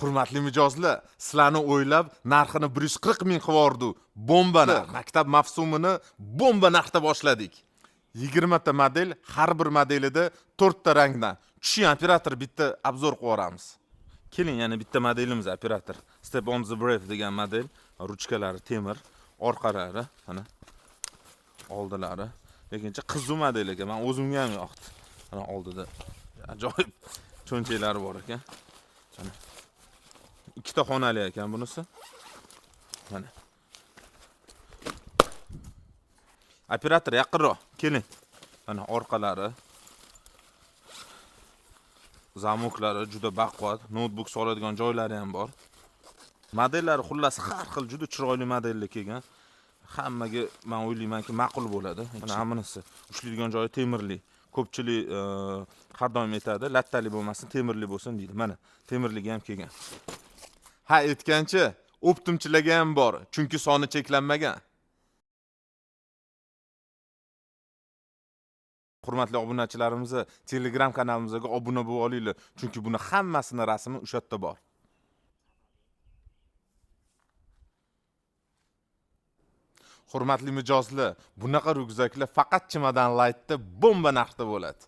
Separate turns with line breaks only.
Hurmatli mijozlar, sizlarni o'ylab narxini 140 ming qilib yubordi. Bomba narx. Maktab mavsumini bomba narxda boshladik. 20 ta model, har bir modelida 4 ta rangdan. Tushing, operator, bitta обзор qilib yuboramiz. Keling, yana bitta modelimiz, operator. Step on the Brave degan model, ruchkalari temir, orqalari, mana oldilari. Lekincha qiziq model ekan, men o'zimga ham yoqdi. Mana oldida ajoyib cho'nchaklari bor ekan. Mana ikkita xonali ekan bunisi. Mana. Operator, yaqinroq keling. Mana orqalari, zamoklari juda baquvvat, noutbuk soladigan joylari ham bor. Modellari xullas har xil, juda chiroyli modellar kelgan. Hammaga men o'ylaymanki ma'qul bo'ladi. Mana bunisi ushlaydigan joyi temirli. Ko'pchilik har doim aytadi, lattali bo'lmasin, temirli bo'lsin deydi. Mana temirligi ham kelgan. Ha, aytgancha, o'ptimchilarga ham bor, chunki soni cheklanmagan. Hurmatli obunachilarimiz, Telegram kanalimizga obuna bo'lib olinglar, chunki buni hammasini rasmi o'sha yerda bor. Hurmatli mijozlar, bunaqa ryukzaklar faqat Chimadan Light'da bomba narxda bo'ladi.